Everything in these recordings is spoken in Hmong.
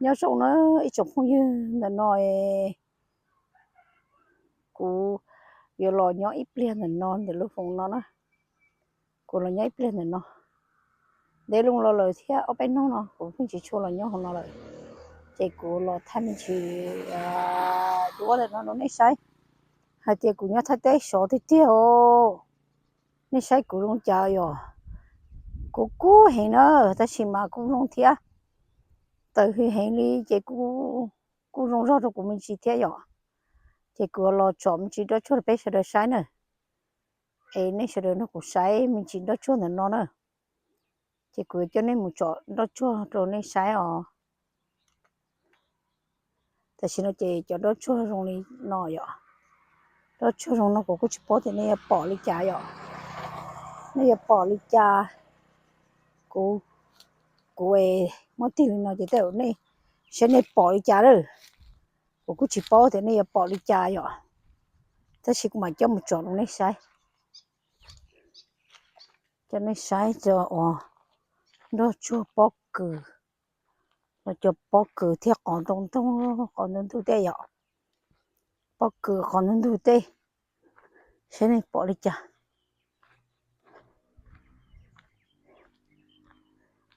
Nyob zoo na ib tsoom phooj ywg ntawm no, kuv yuav los nyob ib pliag ntawm no ntawm lub foos no na. Kuv los nyob ib pliag ntawm no, deb loo los lawm thiab, ob peb hnub no kuv pheej tsis tshua los nyob hauv no lawm. Ces kuv los thaij me ntsis duab ntawm no rau nej saib hais tias kuv nyob Thaib teb sov tiag tiag os. Nej saib kuv zoo cas yom. Kuv kub heev na, tab sis mas kuj zoo thiab, tawm heev li ces kuj zoo zog rau kuv me ntsis thiab yom. Ces kuv los tsom me ntsis nroj tsuag rau peb sawv daws saib na. Es nej sawv daws nrog kuv saib me ntsis nroj tsuag ntawm no na. Ces kuv coj nej mus tsom nroj tsuag rau nej saib os. Tam sim no ces cov nroj tsuag zoo li no yom. Nroj tsuag zoo no kuv kuj tsis paub tias nej yuav pom li cas yom. Nej yuav pom li cas, kuv, kuv muab tig li no ces tej zaum nej, saib nej pom li cas lawm. Kuv kuj tsis paub tias nej yuav pom li cas yom. Tab sis kuv mam coj mus tsom rau nej saib. Coj nej saib cov uas nroj tsuag pob kws, los cov pob kws thiab qos ntoo ntoo, qos ntug ntug tej yom. Pob kws qos ntug ntug tej, saib nej pom li cas.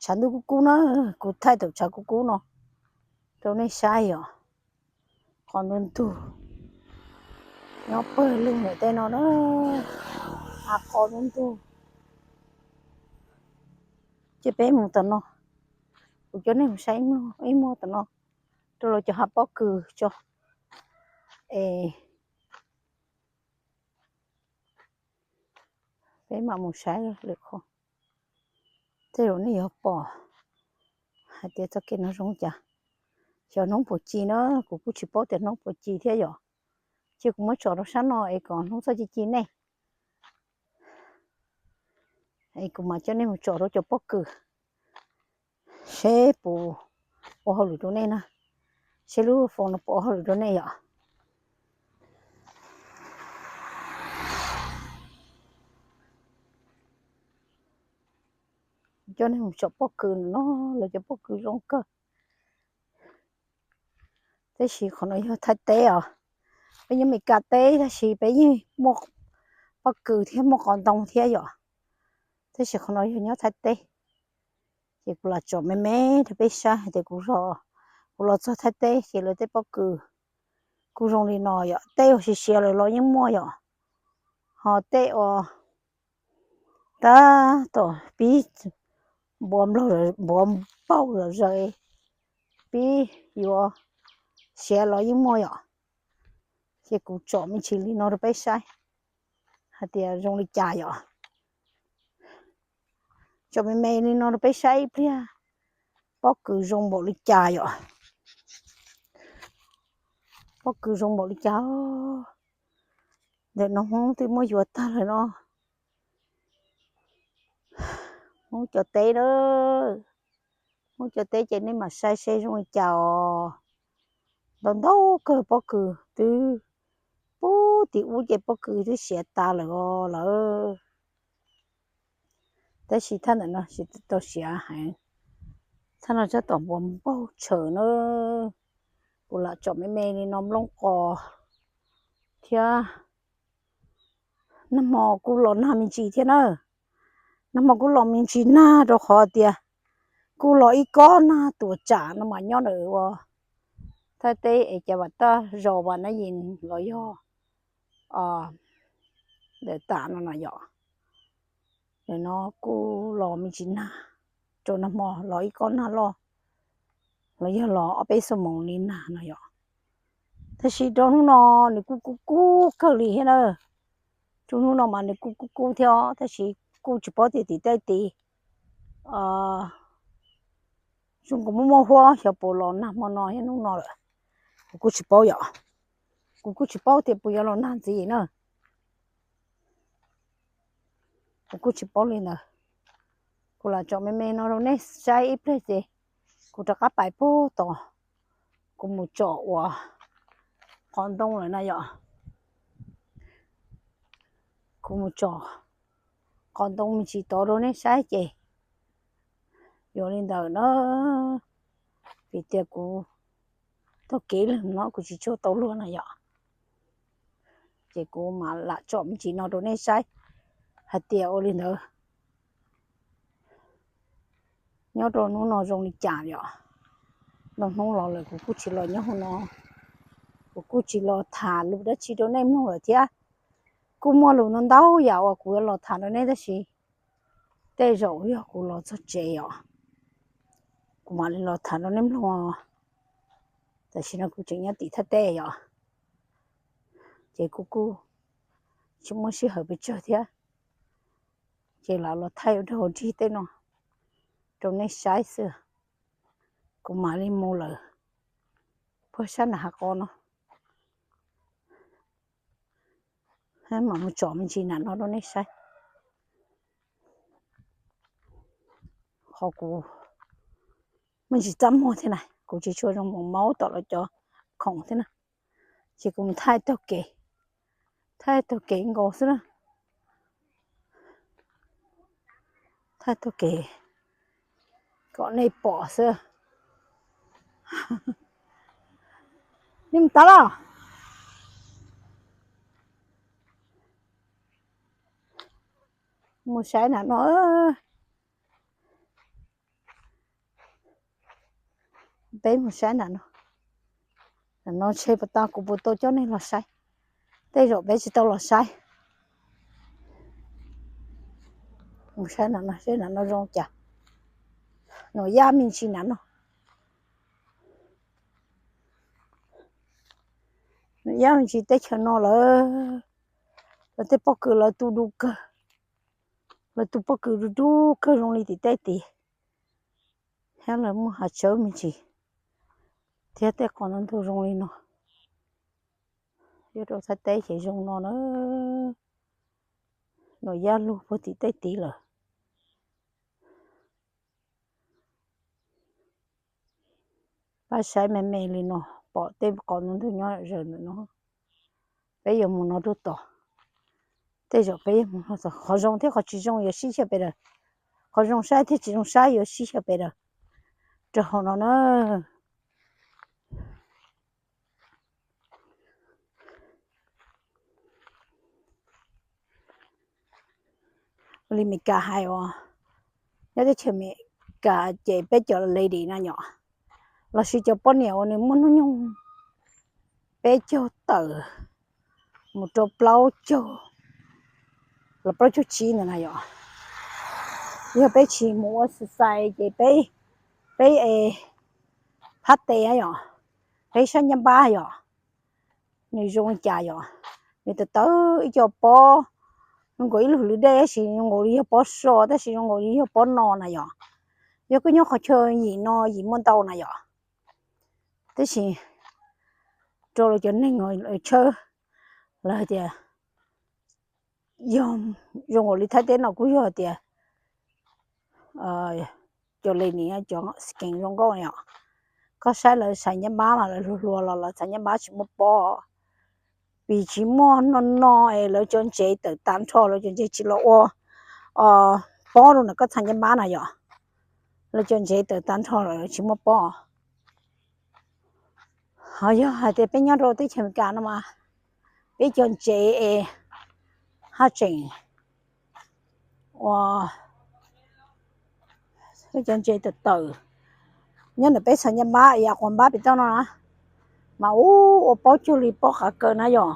Tshav ntuj kub kub na, kuv thaij thaum tshav kub kub no rau nej saib yom. Qos ntug ntug nyob pawg lug ntawm tej no na, a qos ntug ntug. Ces peb mus tom no, kuv coj nej mus saib ib muag tom no, rau lawv cov hav pob kws tso. Es peb mam mus saib lwm qhov, tej zaum nej yuav pom hais tias txoj kev no zoo cas. Xyov hnub puas ci na, kuv kuj tsis paub tias hnub puas ci thiab yom. Ces kuv muab tsom rau sab no es kom hnub txoj ci ci nej, es kuv mam coj nej mus tsom rau cov pob kws, seb puas ua hauj lwm rau nej na, seb lub foos no puas ua hauj lwm rau nej yom. Coj nej mus tsom pob kws no, lawv cov pob kws zoo kawg. Tab sis qhov no yog Thaib teb os, peb nyob Meskas teb tab sis peb yeej muaj pob kws thiab muaj qos ntoo thiab yom. Tab sis qhov no yog nyob Thaib teb, ces kuv lam tsom me me rau peb saib hais tias kuv, kuv los txog Thaib teb ces lawv tej pob kws kuj zoo li no yom. Tej uas siav siav lawm los yeej muaj yom, ho tej uas tab tom pib npuav nplaug, npuav npaug zom zaws, pib yuav siav los yeej muaj yom. Ces kuv tsom me ntsis li no rau peb saib hais tias zoo li cas yom. Tsom me me li no rau peb saib ib pliag, pob kws zoo npaum li cas yom. Pob kws zoo npaum li cas. Ntawm no Hmoob twb muab yuav tag lawm no. Hmoob cov teb na, Hmoob cov teb ces nej mam saib seb zoo li cas os. Ntau ntau kawg pob kws twb, pub tim ub ces pob kws twb siav tas lawm os lawm. Tab sis thaj ntawm no tsis tau siav heev, thaj no tab tom npuav npaug tshawm na. Kuv lam tsom me me li no nplooj qos thiab. Nag hmo kuj los nag me ntsis thiab na. Nag hmo kuj los me ntsis nag rau qhov tias kuj los ib kob nag tuam tsam no mas nyob ntawm ua Thaib teb es cas vam taj zos Vas Nab Yis los yog ntawm tas no no yom. Ntawm no kuj los me ntsis nag, rau nag hmo los ib kob nag loj, los yog los ob peb xuab moos li nag no yom. Tab sis rau hnub no nws kuj kub kub kawg li thiab na. Rau hnub no mas nws kuj kub kub thiab os, tab sis kuj tsis paub tias tim tej tid zoo nkaus muaj muaj huab xyov puas los nag hmo no thiab hnub no lawm. Kuv kuj tsis paub yom, kuv kuj tsis paub tias puas yuav los nag ntxiv na. Kuv kuj tsis paub li ntawd. Kuv lam tsom me me no rau nej saib ib pliag ces kuv rov qab pais puag tom, kuv mus tsom uas qos ntoo lawm na yom. Kuv mus tsom qos ntoo me ntsis tod rau nej saib ces yuav li ntawd na. Vim tias kuv taug kev lawm no kuv tsis tshua tau luag na yom. Ces kuv mam lam tsom me ntsis no rau nej saib hais tias ua li ntawd nyob rau hnub no zoo li cas yom. Ntau hnub los lawm kuv kuj tsis los nyob hauv no, kuv kuj tsis los tham lus dab tsi rau nej mloog lawm thiab. Kuj muaj lus ntau ntau yam uas kuv yuav los tham rau nej tab sis tej zaum yog kuv los txog tsev os, kuv mam li los tham rau nej mloog. Tam sim no kuv tseem nyob tim thaj teb yom, ces kuv kuj tsis muaj sij hawm pes tsawg thiab, ces lam los thaij ua dog ua dig tej no rau nej saib xwb. Kuv mam li mus lawm puag sab nram hav qos no, mam mus tsom me ntsis nram no rau nej saib. Qhov kuv me ntsis txaj muag thiab na, kuv tsis tshua zoo mus maub tom lawv cov khoom thiab na, ces kuv mus thaij taug kev, thaij taug kev nkaus xwb na, thaij taug kev kom nej pom xwb. Nej mus tod los? Mus saib nram no, peb mus saib nram no. Nram no ntshe puas tau, kuv puas tau coj nej los saib, tej zaum peb tsis tau los saib. Mus saib nram no seb nram no zoo cas. Nuam Yaj me ntsis nram no, Nuam Yaj me ntsis teb chaws no lawv, lawv tej pob kws lawv tu du kawg, lawv tu pob kws du du kawg zoo li tim tej tid, thiab lawv muaj hav tsawb me ntsis, thiab tej qos ntau ntau zoo li no. Nyob rau Thaib teb ces zoo no na, Nuam Yaj lug puag tim tej tid lawm. Pab saib me me li no, pom tej qos ntau ntau nyob zaws ntawm no. Peb yuav mus no rau tod, tej zaum peb yuav mus no tod. Qhov zoo thiab qhov tsis zoo yuav sib xyaw pes daws, qhov zoo saib thiab tsis zoo saib yuav sib xyaw pes daws rau hauv no na. Ua li Meskas hais uas nyob teb chaws Meskas ces peb cov lady na yom, lossis cov poj niam uas nws muaj hnub nyoog peb caug tawm mus rau plaub caug los plaub caug tsib ntawd na yom, yog peb tsis mus ua exercise ces peb, peb es phab tes yom, peb sab ncaj npab yom, nws zoo li cas yom, nws tawv tawv ib co pob, zoo nkaus ib lub lwm dej tab sis zoo nkaus li yog pob so tab sis zoo nkaus li yog pob no na yom. Yog koj nyob qhov chaw yim no yim muaj ntau na yom, tab sis rau lawv cov neeg tshawb lawv hais tias yog zoo nkaus li Thaib teb no kuj yog tias cov lady cov skin zoo nkauj yom. Koj saib lawv txhais ncaj npab mas lawv hluas hluas los lawv txhais ncaj npab tsis muaj pob, vim tsis muaj no no es lawv cov ntsev tawm tag nrho, lawv cov ntsev tsis los ua pob rau ntawm koj txhais ncaj npab na yom. Lawv cov ntsev tawm tag nrho lawm tsis muaj pob. Ho yog hais tias peb nyob rau teb chaws Amelikas no mas peb cov ntsev es haj tseem ua, peb cov ntsev tawm tawm nyob ntawm peb txhais ncaj npab es a quas npab pem toj no na, mas ua pob cuag li pob qav kaws na yom.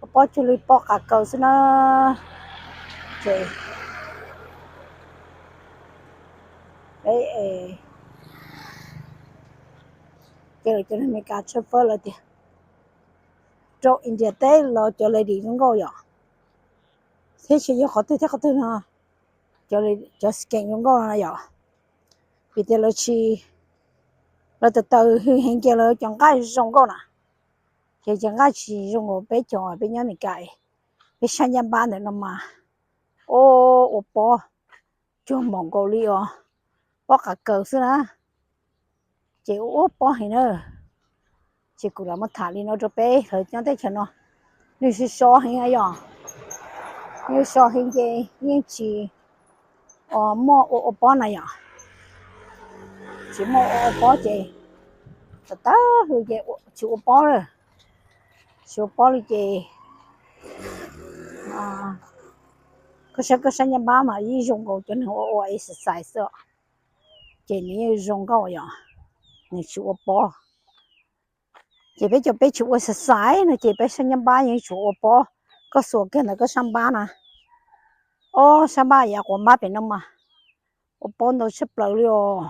Ua pob cuag li pob qav kaws xwb na. Ces peb es ces lawv cov neeg Amelikas tshawb fawb lawv tias rau India teb los cov lady zoo nkauj yom, thiab tsis yog qhov twg thiab qhov twg no, cov skin zoo nkauj no yom, vim tias lawv tsis, lawv tawv tawv hwj heev ces lawv cov nqaij zoo nkauj na, ces cov nqaij tsis zoo nkaus peb cov peb nyob Amelikas, peb sab ncaj npab ntawm no mas ua pob cuag npaum nkaus li os, pob qav kaws xwb na, ces ua pob heev na. Ces kuv lam muab tham li no rau peb lawv nyob teb chaws no, nws so so heev yom, nws so heev ces yeej tsis muaj ua ua pob na yom. Tsis muaj ua pob ces tag tag hws ces tsis ua pob lawm, tsis ua pob li ces koj saib koj sab nyab npab mas yeej zoo nkaus cov neeg ua ua exercise xwb os. Ces nws yeej zoo nkauj yom, nws tsis ua pob. Ces peb cov peb tsis ua exercise no ces peb sab nyab npab yeej tsis ua pob. Koj xuas kiag ntawm koj sab npab na, ob sab npab yav quav npab pem no mas ua pob ntau tshaj plaws li os.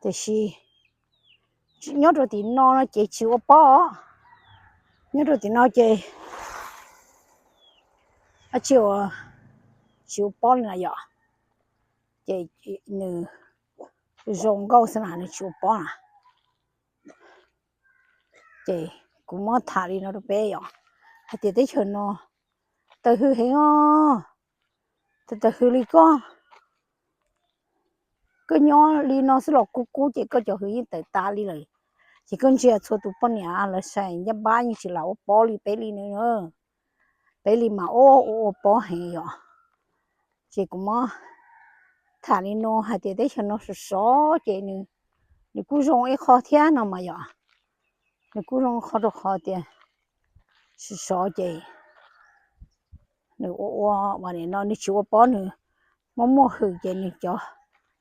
Tiam sis nyob rau tim no no ces tsis ua pob, nyob rau tim no ces dab tsi uas tsis ua pob li na yom. Ces nws zoo nkauj xwb na, nws tsis ua pob na. Ces kuv muab tham li no rau peb yom, hais tias teb chaws no tawm hws heev os, tawm tawm hws li koj, koj nyob li no xwb los kub kub ces koj cov hws yeej tawm tas li lawm. Ces koj ntsia txhua tus poj niam lawv sai nyab npab yeej tsis lam ua pob li peb li no, peb li mas ua ua pob heev yom. Ces kuv muab tham li no hais tias teb chaws no sov sov ces nws kuj zoo ib qho thiab no mas yom. Nws kuj zoo qho rau qhov tias sov sov ces nws ua ua, ua li no nws tsis ua pob, nws muaj muaj hws ces nws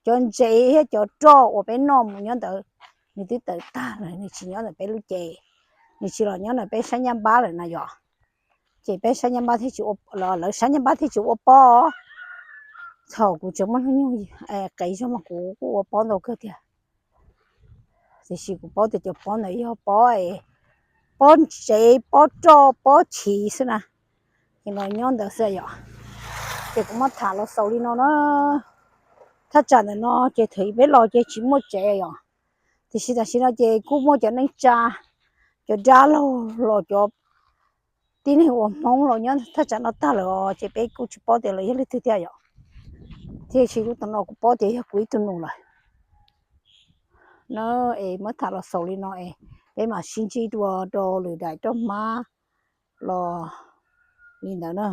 cov ntsev thiab cov roj uas peb noj mus nyob ntawd nws twb tawm tag lawm, nws tsis nyob ntawm peb lub ces, nws tsis los nyob ntawm peb sab nyab npab lawm na yom. Ces peb sab nyab npab thiaj tsis, lawv sab nyab npab thiaj tsis ua pob. Thaum kuv tseem muaj hnub nyoog qev zog mas kuv kuj ua pob ntau kawg tiag, tiam sis kuv paub tias cov pob ntawd yog pob, pob ntsev, pob roj, pob chiv xwb na. Ces los nyob ntawd xwb yom. Ces kuv muab tham los xaus li no na. Thaj tsam ntawm no ces thaum peb los ces tsis muaj tsev yom, tiam sis tam sim no ces kuj muaj cov neej tsa, cov dab laug los cov tib neeg uas Hmoob los nyob thaj tsam no tag lawm os, ces peb kuj tsis paub tias lawv yog leej twg thiab yom. Tiam sis lub tam no kuv paub tias yog kuv ib tug nus lawm na. Es muab tham los xaus li no es peb mam sib ntsib dua rau lwm daim roj hmab los li ntawd na.